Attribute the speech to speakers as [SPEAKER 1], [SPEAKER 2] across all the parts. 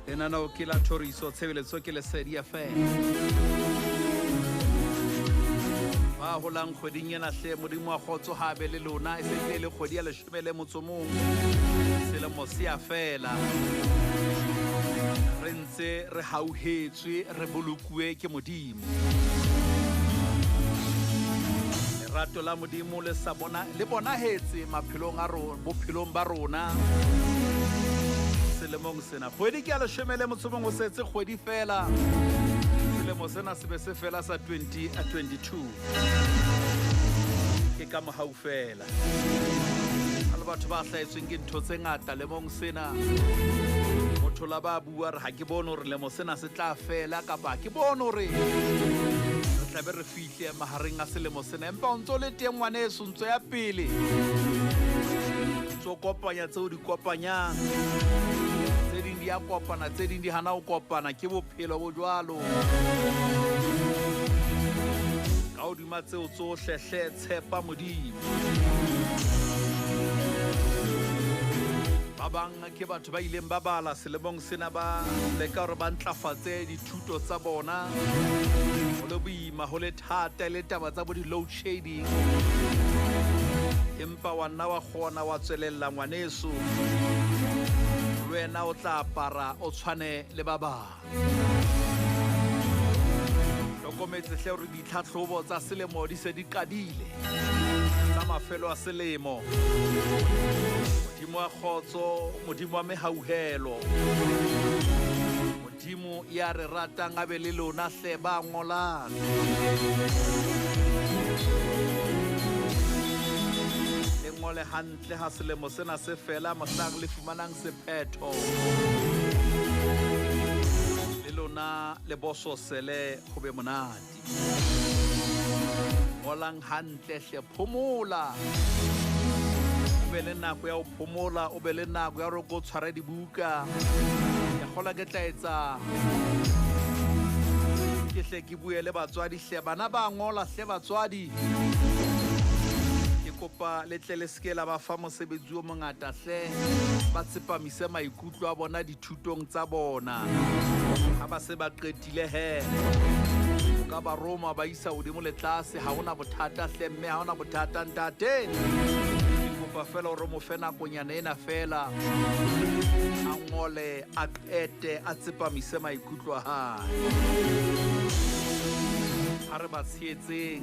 [SPEAKER 1] Lenaneo ke la thoriso, tshebeletso ke Lesedi FM. Ba holang kgweding ena hle, Modimo wa kgotso ha be le lona. E sentse e le kgwedi ya leshome le motso mong, selemo se a fela, re ntse re hauhetswe, re bolokuwe ke Modimo. Lerato la Modimo le sa bona le bonahetse maphelong a rona, bophelong ba rona selemong sena. Kgwedi ke ya leshome le motso mong, o setse kgwedi fela selemo sena se be se fela sa 2022. Ke ka mohau fela a le batho ba hlahetsweng ke ntho tse ngata lemong sena. Motho la ba bua re ha ke bone hore lemo sena se tla fela, kapa ke bone hore re tlabe re fihle mahareng a selemo sena, empa o ntso le teng ngwaneso, ntso ya pele, ntso kopanya tseo di kopanyang, tse ding di a kopana, tse ding di hana ho kopana. Ke bophelo bo jwalo. Ka hodima tseo tsohle hle, tshepa Modimo. Ba bang ke batho ba ileng ba bala selemong sena, ba leka hore ba ntlafatse dithuto tsa bona, ho le boima, ho le thata, le taba tsa bo di-load shedding, empa wa nna wa kgona wa tswelella ngwaneso. Le wena o tla apara o tshwane le ba bang. Hlokometse hle hore ditlhatlhobo tsa selemo di se di qadile, tsa mafelo a selemo. Modimo wa kgotso, Modimo wa mehauhelo, Modimo ya re ratang a be le lona hle ba ngolang. Le ngole hantle ha selemo sena se fela, mohlang le fumanang sephetho, le lona le bososele ho be monate. Ngolang hantle hle, phomola, o be le nako ya ho phomola, o be le nako ya hore o tshware dibuka. Ke kgola ke tla etsa ke hle ke bue le batswadi hle, bana ba ngola hle batswadi, ke kopa le tle le seke la ba fa mosebetsi o mongata hle, ba tsepamise maikutlo a bona dithutong tsa bona. Ha ba se ba qetile he, o ka ba roma ba isa hodimo le tlase, ha hona bothata hle mme, ha hona bothata ntate. Ke kopa fela hore mo fe nakonyana ena fela, a ngole, a qete, a tsepamise maikutlo a hae. Ha re ba tshehetseng,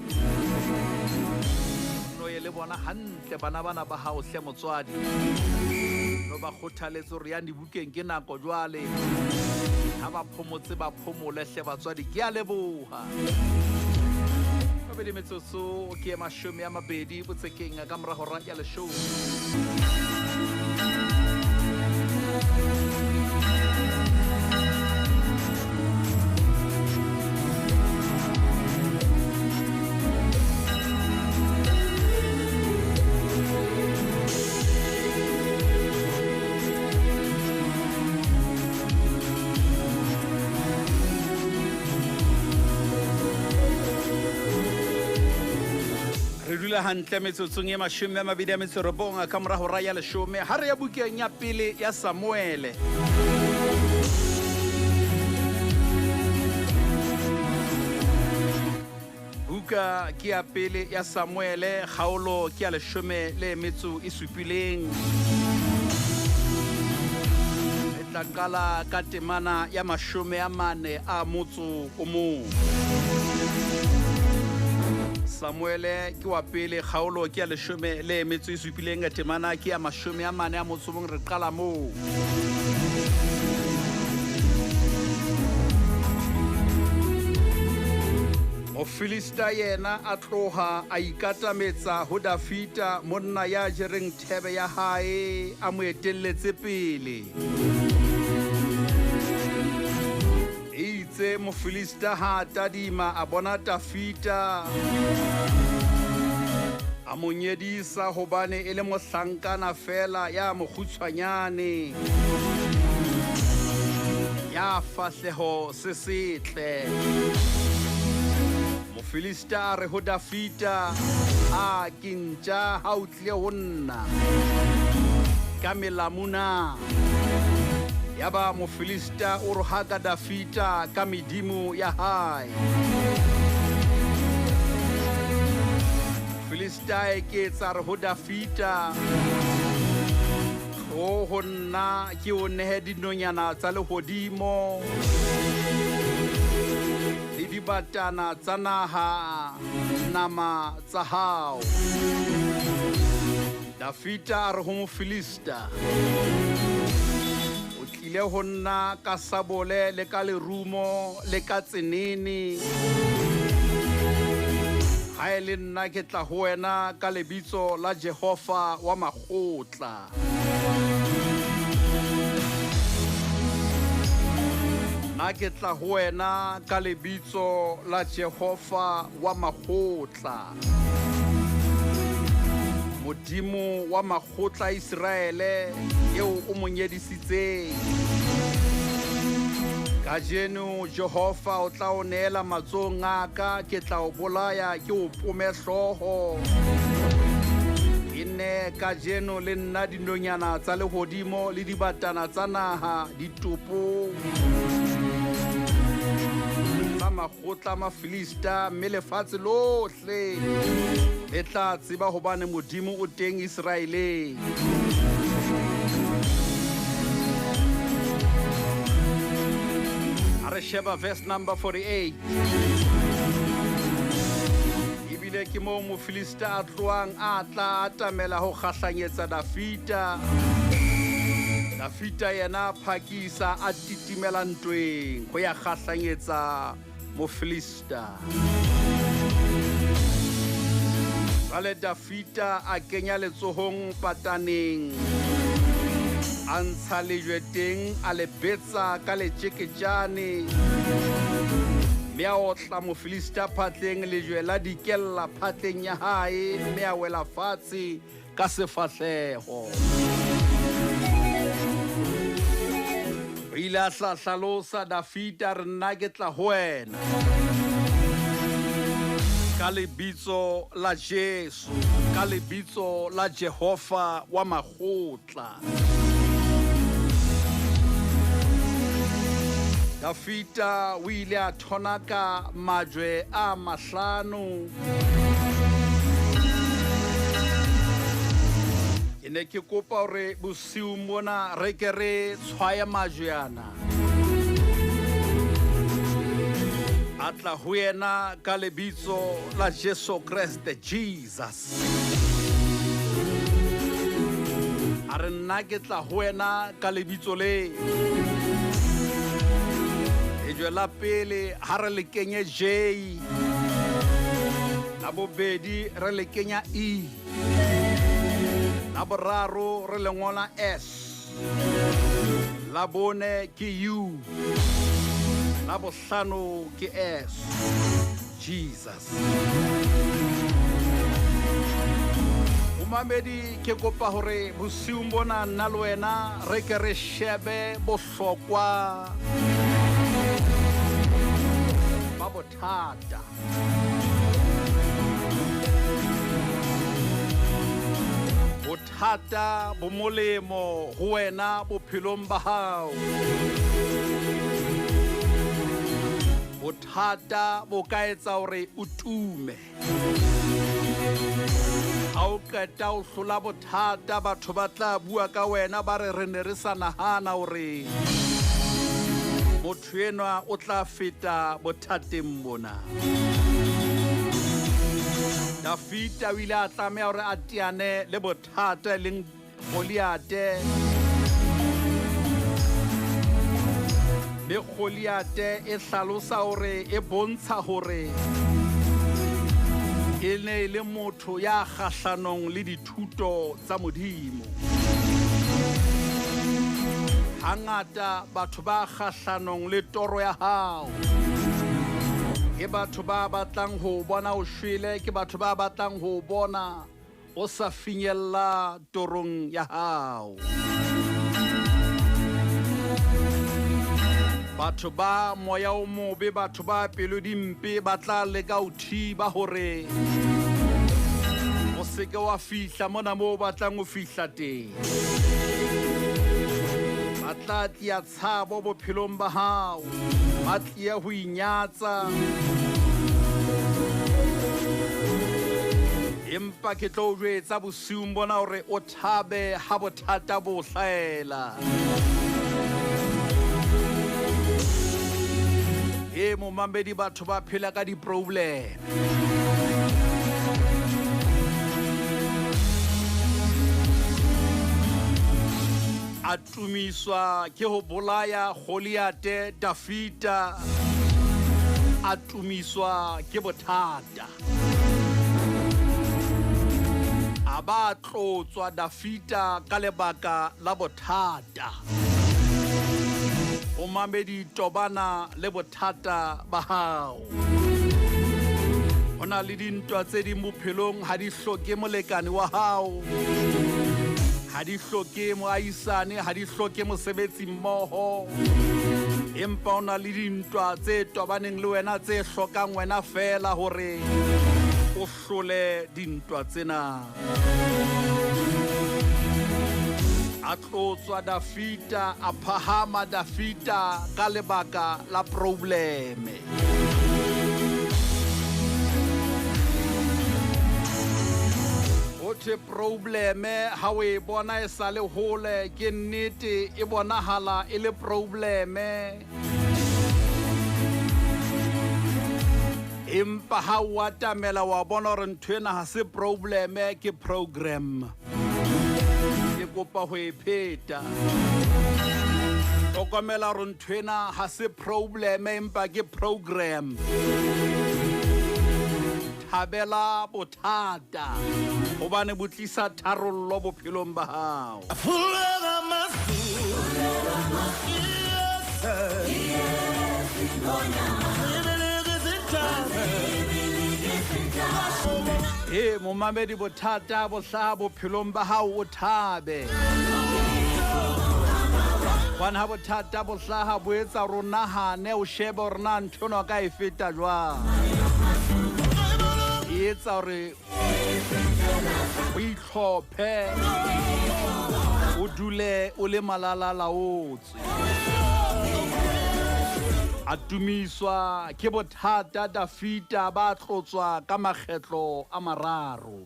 [SPEAKER 1] no ye le bona hantle bana bana ba hao hle motswadi, no ba kgothaletse hore yang dibukeng, ke nako jwale. Ha ba phomotse ba phomole hle batswadi, ke a leboha. Mabedi metsotso ke 20 botsekeng ka mora hora ya leshome. Re dula hantle metsotsong e 29 ka mora hora ya leshome. Ha re ya bukeng ya pele ya Samuele, buka ke ya pele ya Samuele, kgaolo ke ya leshome le metso e supileng. Re tla qala ka temana ya 41. Samuele ke wa pele, kgaolo ke ya leshome le metso e supileng, temana ke ya 41. Re qala moo. Mofilista yena a tloha a ikatametsa ho Dafita, monna ya jereng thebe ya hae a mo etelletse pele. Eitse Mofilista ha a tadima, a bona Tafita, a mo nyedisa hobane e le mohlankana feela ya mokgutshwanyane, ya fahleho se setle. Mofilista a re ho Dafita, A ke ntja ha o tlile ho nna ka melamu na? Yaba Mofilista o rohaka Dafita ka medimo ya hae. Mofilista a eketsa a re ho Dafita, Tloo ho nna ke o nehe dinonyana tsa lehodimo le dibatana tsa naha nama tsa hao. Dafita a re ho Mofilista, O tlile ho nna ka sabole le ka lerumo le ka tsenene. Ha e le nna ke tla ho wena ka lebitso la Jehova wa makgotla. Nna ke tla ho wena ka lebitso la Jehova wa makgotla. Modimo wa makgotla a Iseraele eo o mo nyedisitseng. Kajeno Jehova o tla o neela matsohong a ka, ke tla o bolaya, ke o pome hlooho. Ke nee kajeno le nna dinonyana tsa lehodimo le dibatana tsa naha ditopo tsa makgotla a Mafilista, mme lefatshe lohle le tla tseba hobane Modimo o teng Iseraeleng. Ha re sheba verse number 48, ebile ke moo Mofilista a tlohang a tla a atamela ho kgahlanyetsa Dafita. Dafita yena a phakisa a titimela ntweng ho ya kgahlanyetsa Mofilista. Jwale Dafita a kenya letsohong pataneng, a ntsha lejwe teng, a le betsa ka letjeketjane, mme a otla Mofilista phatleng, lejwe la dikella phatleng ya hae, mme a wela fatshe ka sefahleho. O ile a hla hlalosa Dafita, re nna ke tla ho wena ka lebitso la Jesu, ka lebitso la Jehova wa makgotla. Dafita o ile a thonaka majwe a mahlano. Ke ne ke kopa hore bosiung bona re ke re tshwaye majwe ana. A tla ho yena ka lebitso la Jesu Kreste, Jesus. A re nna ke tla ho wena ka lebitso le. Lejwe la pele ha re le kenye J, la bobedi re le kenya E, la boraro re le ngola S, la bone ke U, la bohlano ke S. Jesus. Momamedi, ke kopa hore bosiung bona nna le wena re ke re shebe bohlokwa ba bothata. Bothata bo molemo ho wena bophelong ba hao. Bothata bo ka etsa hore o tume. Ha o qeta o hlola bothata, batho ba tla bua ka wena ba re re ne re sa nahana hore motho enwa o tla feta bothateng bona. Dafita o ile a tlameha hore a teane le bothata e leng Goliate. Mme Goliate e hlalosa hore e bontsha hore e ne e le motho ya kgahlanong le dithuto tsa Modimo. Hangata batho ba kgahlanong le toro ya hao ke batho ba batlang ho o bona o shwele, ke batho ba batlang ho o bona o sa finyella torong ya hao. Batho ba moya o mobe, batho ba pelo dimpe ba tla leka ho thiba hore o se ke wa fihla mona moo o batlang ho fihla teng. Ba tla tlia tshabo bophelong ba hao, ba tlie ho inyatsa. Empa ke tlo o jwetsa bosiung bona hore o thabe ha bothata bo hlahela. E momamedi, batho ba phela ka di-problem. A tumiswa ke ho bolaya Goliate Dafita, a tumiswa ke bothata. A ba tlotswa Dafita ka lebaka la bothata. O mamedi, tobana le bothata ba hao. Ho na le dintwa tse ding bophelong ha di hloke molekane wa hao, ha di hloke moahisane, ha di hloke mosebetsi mmoho, empa o na le dintwa tse tobaneng le wena tse hlokang wena fela hore o hlole dintwa tsena. A tlotswa Dafita, a phahama Dafita ka lebaka la probleme. Ho thwe probleme ha o e bona e sa le hole, ke nnete e bonahala e le probleme, empa ha o atamela wa bona hore ntho ena ha se probleme, ke program. Ke kopa ho e pheta. Hlokomela hore ntho ena ha se probleme, empa ke program. Thabela bothata hobane bo tlisa tharollo bophelong ba hao. E momamedi, bothata bo hlaha bophelong ba hao, o thabe, hobane ha bothata bo hlaha bo etsa hore o nahane, o shebe hore na ntho ena o ka e feta jwang. E etsa hore o itlhophe, o dule o le malalalaotswe. A tumiswa ke bothata Dafita, ba tlotswa ka makgetlo a mararo.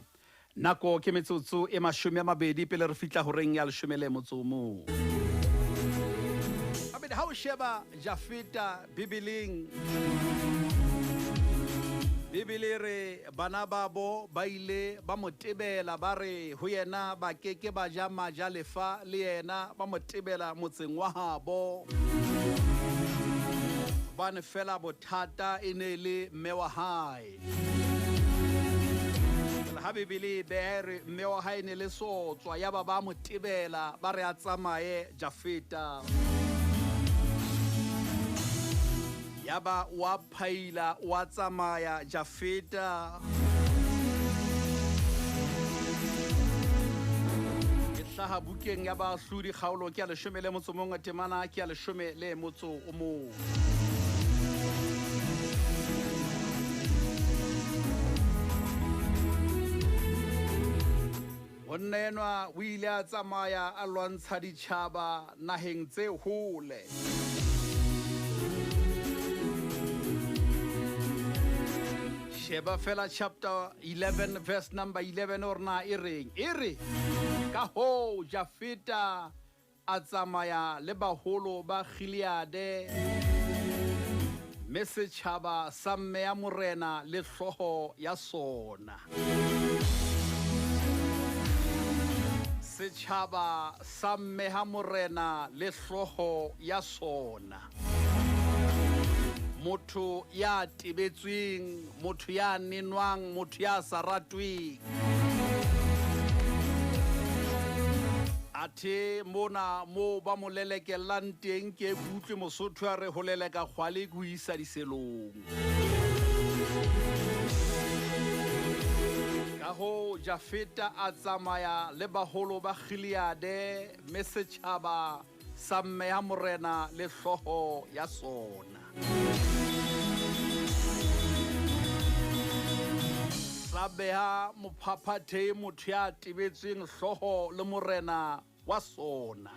[SPEAKER 1] Nako ke metsotso e 20 pele re fihla horeng ya 11. Abedi, ha o sheba Jafeta Bibeleng, Bibele e re bana babo ba ile ba mo tebela, ba re ho yena ba keke ba ja majalefa le yena, ba mo tebela motseng wa habo, hobane fela bothata e ne le mme wa hae. Ha Bibele e beha e re mme wa hae ne le sotswa, yaba ba mo tebela, ba re a tsamaye Jafeta. Yaba wa phaila, wa tsamaya Jafeta. E hlaha bukeng ya Baahlodi, kgaolo ke ya 11, temana ke ya 11. Monna enwa o ile a tsamaya a lwantsha ditjhaba naheng tse hole. Sheba fela chapter 11 verse number 11 hore na e reng. E re ka hoo Jafeta a tsamaya le baholo ba Gileade, mme setjhaba sa mmeya morena le hlooho ya sona. Setjhaba sa mmeha morena le hlooho ya sona. Motho ya tebetsweng, motho ya nenwang, motho ya sa ratweng. Athe mona moo ba mo lelekellang teng, ke utlwe Mosotho a re ho leleka kgwale ke ho isa diselong. Ka hoo Jafeta a tsamaya le baholo ba Gileade, mme setjhaba sa mmeha morena le hlooho ya sona. Sa beha mophaphathehi, motho ya tebetsweng, hlooho le morena wa sona.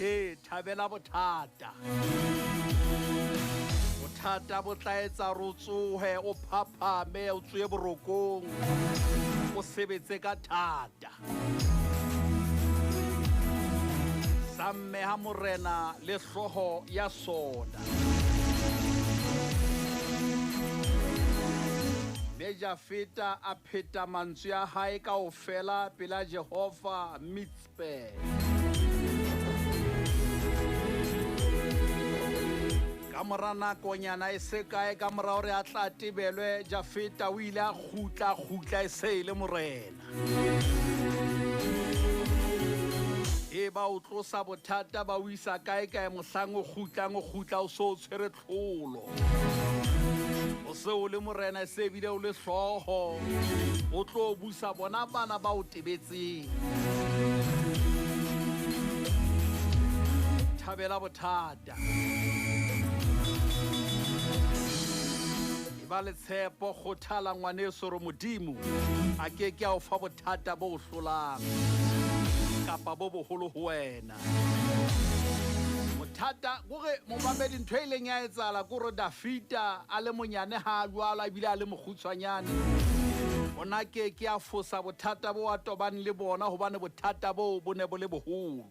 [SPEAKER 1] Ee, thabela bothata. Bothata bo tla etsa hore o tsohe, o phaphame, o tsohe borokong, o sebetse ka thata. Sa mmeha morena le hlooho ya sona. Mme Jafeta a pheta mantswe a hae kaofela pela Jehova Mitspe. Ka mora nakonyana e se kae ka mora hore a tla tebelwe, Jafeta o ile a kgutla, kgutla e se e le morena. E ba o tlosa bothata ba o isa kae kae mohlang o kgutlang, o kgutla o so o tshwere tlholo. O se o le morena e se ebile o le hlooho, o tlo busa bona bana ba o tebetseng. Thabela bothata. E ba le tshepo, kgothala ngwaneso, re Modimo a ke ke a o fa bothata bo o hlolang kapa bo boholo ho wena. Bothata kore momamedi, ntho e ileng ya etsahala kore Dafita a le monyane ha a jwalo ebile a le mokgutshwanyane, ona ke ke a fosa bothata bo a tobane le bona, hobane bothata boo bo ne bo le boholo.